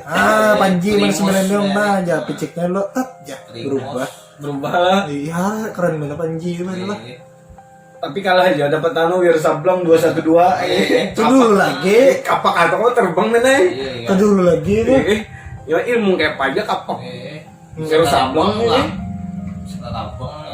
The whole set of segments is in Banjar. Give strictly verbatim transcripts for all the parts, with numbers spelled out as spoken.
Ah, Panji mana si milenium nah, aja piciknya lo, tap, ya, berubah. Berubah lah. Iya, keren banget Panji itu lah. Tapi kalah aja dapat anu, Wiro Sableng dua satu dua. Eh, itu dulu lagi. Kapak atau kau terbang mana? Iya, iya. Itu dulu lagi itu. Eh, ya ilmu kayak apa aja kapak. Eh, Wiro Sableng lah. Sudah tabang.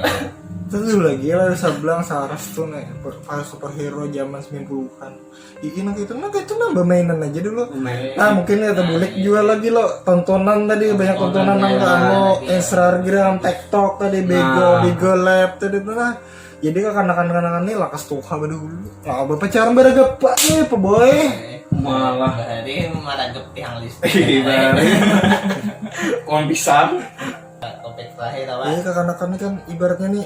Itu dulu lagi lah, Wiro Sableng, Saras tuh nih, super, superhero zaman sembilan puluhan. Iki nang itu, nang itu nambah mainan aja dulu. Nah, mungkin kita bulik juga lagi lo, tontonan tadi, banyak tontonan nang anu, Instagram, TikTok tadi, Bego, Bego Lab tadi tuh nah. Jadi kekanakan-kanakan nih lakas tuha pada dulu. Nah, bapak cara beragap pak nih, apa boy? Malah. Hari maragap tiang listrik. Iya, bari. Kon pisang. Topik terakhir apa? Iya, kekanakan ini kan ibaratnya nih,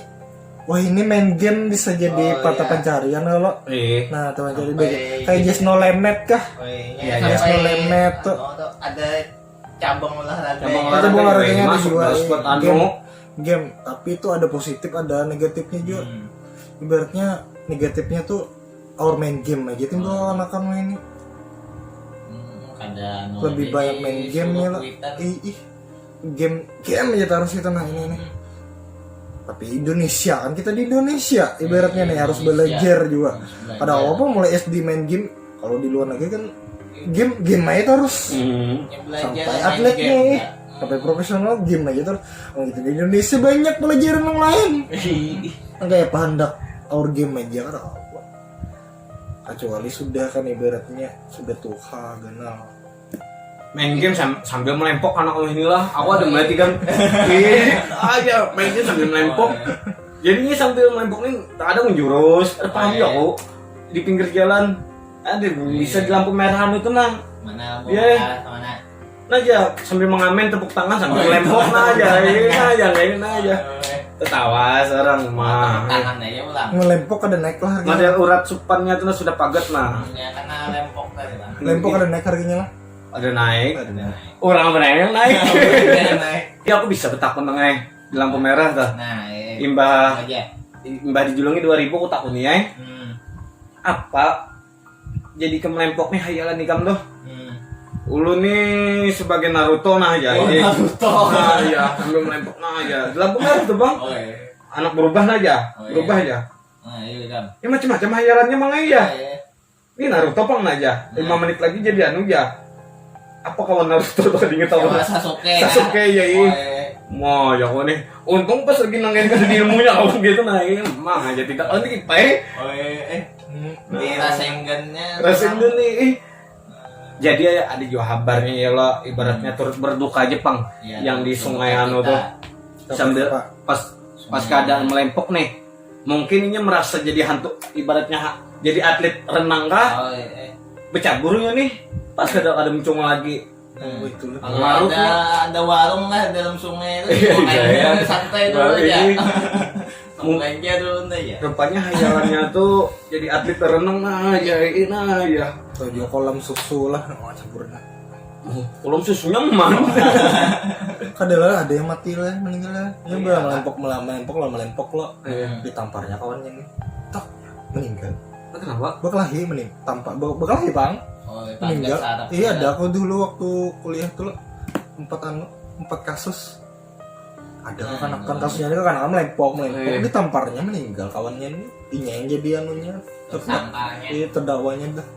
wah, ini main game bisa jadi mata pencarian kalau. Iya. Nah, teman cari kayak Just No Limit kah? Oh, iya. Just No Limit tuh. Ada cabang olahraga. Cabang olahraganya ada juga, iya. Game, game, tapi itu ada positif, ada negatifnya juga. Ibaratnya negatifnya tuh, our main game aja timbul anakan main ini. Lebih banyak main game ya lo. Ih, ih, game, game aja terus itu nah ini nih. Tapi Indonesia kan, kita di Indonesia ibaratnya nih harus belajar juga. Ada apa mulai S D main game, kalau di luar negeri kan game, game aja terus. Sampai atlet nih, sampai profesional game aja terus. Oh gitu, di Indonesia banyak pelajaran yang lain. Kayak apa hendak our game aja kan apa. Kecuali sudah kan ibaratnya sudah tuha ganal. Main game sambil melempok anak lu inilah. Aku ada mulai tiga. Iya, aja main game sambil melempok. Jadi ini sambil melempok nih ada menjurus, ada paham ya aku di pinggir jalan. Ada bisa di lampu merah anu tuh nang. Mana? Mana? Nah aja sambil mengamen tepuk tangan sambil melempok nah aja, ini nah aja, ini nah aja. Tertawa seorang mah. Tangan aja ulang. Melempok ada naik lah. Ada urat supannya tuh sudah pagat nah. Ya karena lempok tadi lah. Lempok ada naik harganya lah. Ada naik. Ada naik. Orang apa yang naik? Naik. Ya aku bisa betakun nang eh di lampu merah tuh. Nah, iya. Imbah aja. Imbah dijulungi dua ribu aku takuni ya. Hmm. Apa jadi kemelempok nih hayalan ikam tuh. Hmm. Ulun nih sebagai Naruto nah aja. Oh, Naruto. Nah, iya, sambil melempok nah aja. Dalam pengaruh tuh, Bang. Oh, iya. Anak berubah nah aja. Oh, iya. Berubah aja. Nah, iya, Bang. Ya macam-macam hayalannya mang aja. Iya, iya. Ini Naruto pang nah aja. Lima menit lagi jadi anu aja. Apa kawan Naruto tuh inget apa? Sasuke. Sasuke ya, iya. Oh, iya. Mau ya kok nih. Untung pas lagi nang kayak di ilmunya kawan gitu nah, iya. Mang aja tidak. Oh, ini kipai. Oh, iya, eh. Di Rasengan-nya. Rasengan nih. Jadi ada juga kabarnya ya lo, ibaratnya turut berduka aja pang yang di sungai anu tuh. Sambil pas pas keadaan melempok nih. Mungkin ini merasa jadi hantu, ibaratnya jadi atlet renang kah? Bercaburnya nih. Pas ada ada mencung lagi. Kalau ada ada warung lah dalam sungai itu, santai dulu aja. Belanja dulu nih ya. Rupanya hayalannya tuh jadi atlet renang nah ya, ini nah ya. Atau juga kolam susu lah, mau campur nah. Kolam susunya mana? Kada lah, ada yang mati lah, meninggal lah. Ini udah melempok, melempok lah, melempok lo. Ditamparnya kawannya nih. Tok, meninggal. Kenapa? Berkelahi mending, tampak berkelahi bang. Meninggal. Iya, ada aku dulu waktu kuliah tuh lo, empat anu, empat kasus. Ada kekanakan, kasusnya ini kekanakan melempok melempok, ditamparnya meninggal kawannya ini, inya yang jadi anunya, iya, terdakwanya dah.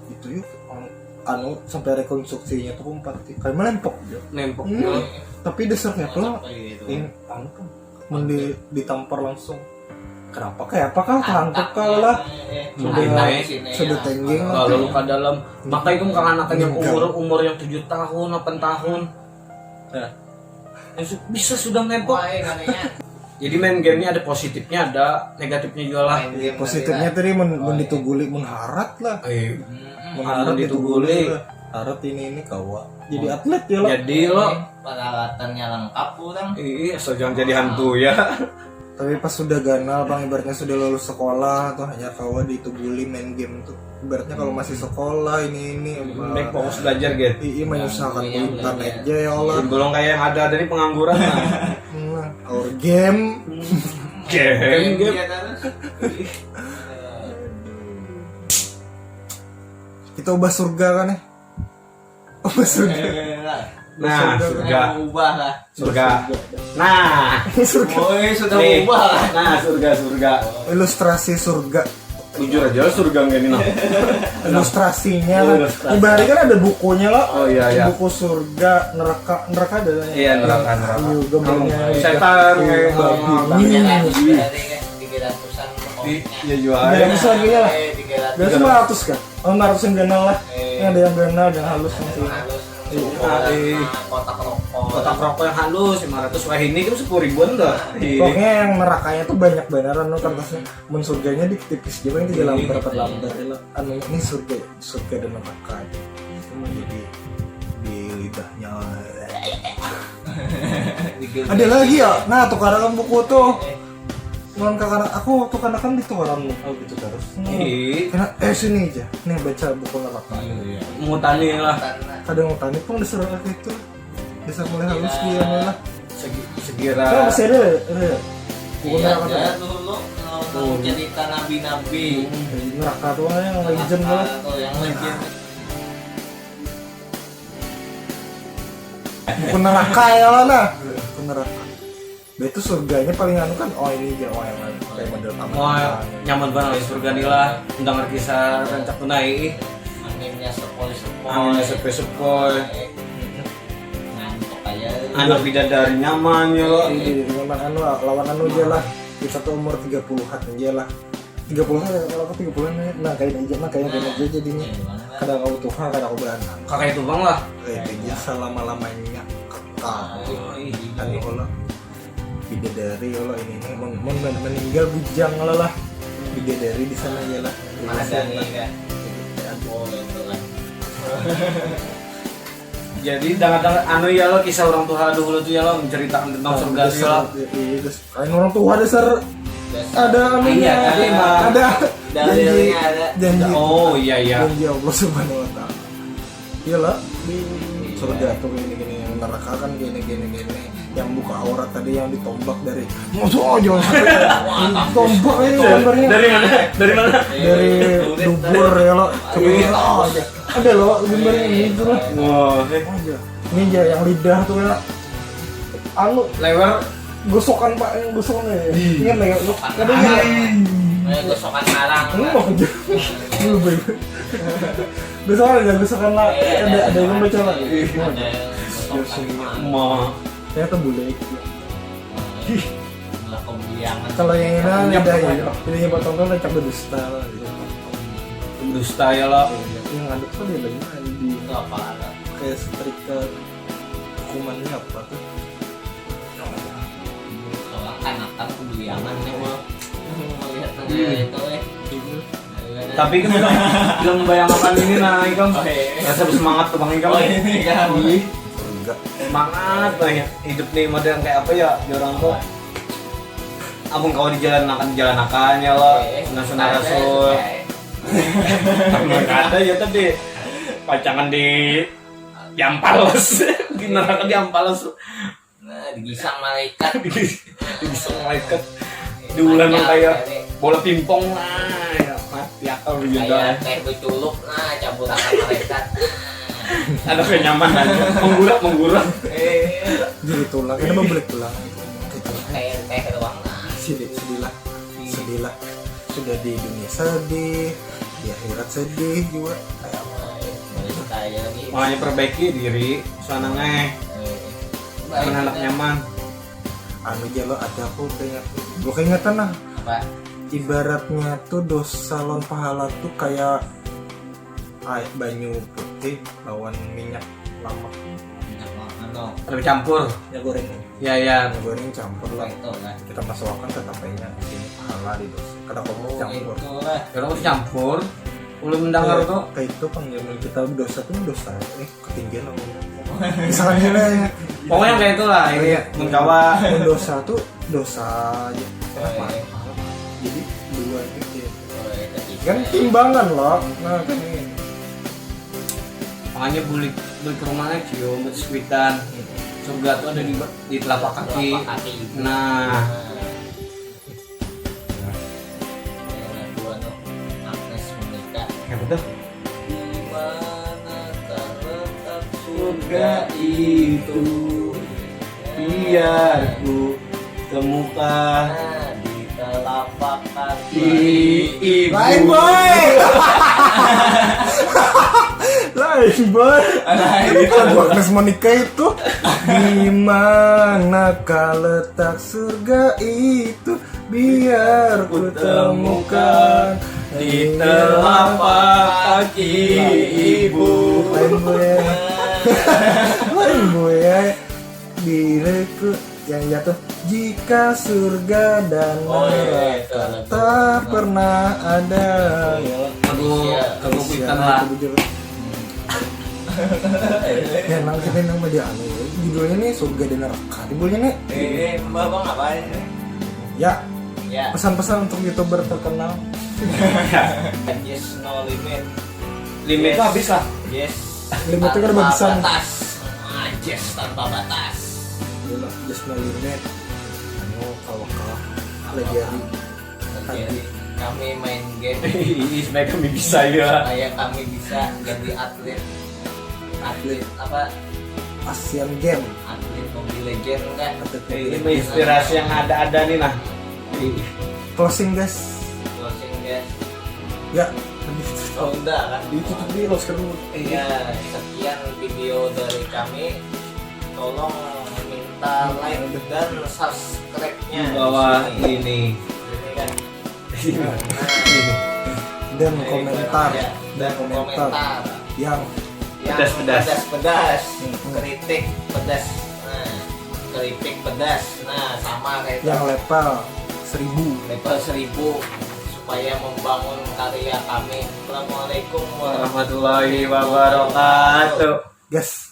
Itu yuk anu sampai rekonstruksinya tuh empat, kayak melempok dia. Melempok. Tapi dasar kayak apa? Ini anu tuh, ditampar langsung. Kenapa kayak apa kah, tangkap kah lah? Sudah, sudah tenggeng lah. Lalu luka dalam. Makanya itu kekanakan yang umur umur yang tujuh tahun, delapan tahun. Nah, bisa sudah melempok. Jadi main game ini ada positifnya, ada negatifnya juga lah. Positifnya tadi mun dituguli, mun harat lah. Mun harat dituguli, harat ini ini kawa jadi atlet ya lo. Jadi lo peralatannya lengkap kurang. Iya, asal jangan jadi hantu ya. Tapi pas sudah ganal bang, ibaratnya sudah lulus sekolah tuh hanya kawa dituguli main game tuh. Ibaratnya kalau masih sekolah ini ini baik fokus belajar gitu. Iya, menyusahkan kuitan aja ya Allah. Belum kayak yang ada ada di pengangguran. Our game. Game game. Kita ubah surga kan ya. Apa surga? Nah, surga. Ubah lah. Surga. Nah, Surga. Woi, sudah nih. Ubah lah. Nah, surga, surga. Ilustrasi surga. Bujur aja lah surga nggak ini nah. Ilustrasinya Oh, kan. ilustrasi. Ibaratnya kan ada bukunya loh. Oh, iya, iya. Buku surga, neraka, neraka ada lah. Iya, neraka, neraka. Iya, gambarnya. Setan Iya, kayak babi. orang. Iya. Tiga ratus, tiga ratusan pokoknya. Iya juga. Tiga ratus lagi ya lah. Eh, tiga ratus. Biasa lima ratus kan? Oh, lima ratus yang ganal lah. Eh. Ini ada yang ganal, ada yang halus mungkin. Halus. Iya. Ah, eh. Kotak rokok. Kotak rokok yang halus lima ratus, wah ini kan sepuluh ribuan dah. Iya. Pokoknya yang nerakanya tuh banyak beneran loh kertasnya. Mun surganya dikit tipis aja paling tiga lembar, empat lembar lah. Anu ini surga, surga dan neraka aja. Cuma jadi di lidahnya. Ada lagi ya? Nah, tukaran buku tuh. Mun kakak aku tukaran kan ditukaran buku gitu terus. Iya. Karena eh sini aja. Nih baca buku neraka. Mutani lah. Kadang mau tani pun disuruh kayak itu. Bisa mulai halus dia malah. Segi- Segira. Nah, masih ada, ada. Buku Iya, neraka ada tuh. Dulu kalau cerita nabi-nabi. Neraka tuh yang legend lah. Atau yang legend. Buku neraka ya lah nah. Buku neraka. Dia tuh surganya paling anu kan, oh ini aja, oh yang kayak model taman. Wah, nyaman banget di surga nih lah. Mendengar kisah rancak tunai. Anginnya sepoi-sepoi. Anginnya sepoi-sepoi. Ngantuk aja. Anak bidadari nyaman ya lo. Iya, nyaman anu lah, lawan anu aja lah. Kita tuh umur tiga puluhan aja lah. Tiga puluhan ya, kalau aku tiga puluhan ya, nah kayak aja, nah kayak aja jadinya. Kadang aku tuha, kadang aku beranak. Kakak itu bang lah. Kayak aja selama lamanya kekal. Oh, iya. Anu kalau bidadari kalau ini nih, mun, mun men- meninggal bujang kalau lah. Bidadari di sana aja lah. Mana ada nih kan? Oh, itu kan. Jadi dengar-dengar anu ya lo, kisah orang tua dahulu tuh ya lo, menceritakan tentang surga tuh ya lo. Iya, terus lain orang tua dasar ada anunya. Iya, tadi mah. Ada Dalilnya ada. Janji. Oh iya iya. Janji Allah Subhanahu wa Ta'ala. Iya lah, di surga tuh gini gini, yang neraka kan gini gini gini, yang buka aurat tadi yang ditombak dari musuh aja. Tombak ini gambarnya Dari mana? Dari mana? Dari dubur ya lo. Coba ini aja. Ada lo gambarnya ini itu lah. Wah, eh. Aja. Ini aja yang lidah tuh ya. Anu Lebar. Gosokan pak, yang gosokan ya. Ingat nggak? Ada Kayak gosokan karang. Ini mau aja. Lu baik. Gosokan ada, gosokan lah. Ada ada yang baca lah. Ada yang gosokan. Ma. Ternyata bule. Lah kebiangan. Kalau yang ini Nyampe ada apa ya. ya? Jadi yang potong tuh cak berdusta lah. Gitu. Dusta ya lo. Yang ada tuh dia lagi di Itu apa ada? Kayak setrika, hukumannya apa tuh? Orang kan akan kebiangan nih mau melihat negara itu eh. Tapi kan belum belum membayangkan ini nah ikam. Rasa semangat tuh bang ikam. Oh ini kan. Enggak. Semangat banyak hidup nih model kayak apa ya di orang tuh. Abang kau di jalan akan di jalan akan ya lo. Nah saudara so. Ada ya tadi pacangan di Ampalas di neraka di Ampalas. Nah, digisang malaikat. Digisang malaikat. Di bulan yang kayak bola pingpong lah ya. Mati akal Kayak teh beculuk nah campur sama malaikat. Ada kenyamanan. Menggurak menggurak. Eh, Jadi tulang, ini membelit tulang. Gitu. Kayak teh doang nah. Sedih, sedihlah, sedihlah. Sudah di dunia sedih, di akhirat sedih juga. Kayak apa? Kayak lagi. Makanya perbaiki diri, sanangnya Eh, mana anak nyaman. Anu aja lo ada aku keinget, gue keingetan lah. Apa? Ibaratnya tuh dosa lawan pahala tuh kayak air banyu putih lawan minyak lamak. Minyak anu. Ada campur. Ya goreng. Ya ya. Ya goreng campur lah. Itu kan. Kita masukkan tetap aja sini pahala di dosa. Kada kau Oh, campur. Itulah. Kalau campur, belum mendengar tuh. Kayak itu panggilan kita dosa tuh dosa. Eh ketinggian apa? Misalnya lah ya. Pokoknya kayak itulah ini Iya. Mun kawa. Mun dosa tuh dosa aja. Kenapa? Oh, iya. Jadi dua gitu ya. Oh, itu sih. Kan timbangan loh. Nah kan ini. Makanya bulik bulik ke rumahnya cium, buat sekuitan. Surga tuh ada di, di telapak kaki. Telapak kaki. Nah, Nah. Yang lagu anu Agnes menikah. Apa tuh? Di mana terletak Surga itu biar ku temukan di telapak kaki ibu. Lain, boy. Lain, boy. Lain. Itu lagu Agnes Monica itu. Di manakah letak surga itu? Biar ku temukan di telapak kaki ibu. Lain, boy. Lain, boy. Diriku yang jatuh. Jika surga dan Oh, iya, iya, neraka itu, itu. Tak pernah ada. Aduh, kamu kuitan lah. Itu bujur. Ya, nang kita nang media anu, judulnya nih Surga dan Neraka. Judulnya nih. Eh, mbak bang apa ini? Ya, Ya, pesan-pesan untuk YouTuber terkenal. yes no limit. Limit itu habis lah. Yes. Limit itu kan Tanpa batasan. Batas. Ah, yes tanpa batas. Gila, just no limit. Anu, kalau kalah lagi hari. Jadi kami main game Ih, supaya kami bisa ya. Supaya kami bisa jadi atlet. Atlet apa? Asian Game. Atlet Mobile Legend kan? Atlet Ini Mobile mah inspirasi yang ada-ada nih nah. Closing, guys. Closing guys. Ya, Oh enggak kan? ditutup dulu, close dulu. Iya, sekian video dari kami. Tolong minta like dan subscribe-nya Di bawah di sini. Ini. Ini kan. Dan Dari komentar. Ya, dan komentar. Yang Yang Pedas-pedas. Pedas-pedas. Hmm. Kritik pedas. Nah, kritik pedas. Nah, sama kayak yang level seribu. Level seribu supaya membangun karya kami. Assalamualaikum Warahmatullahi wabarakatuh. Guys,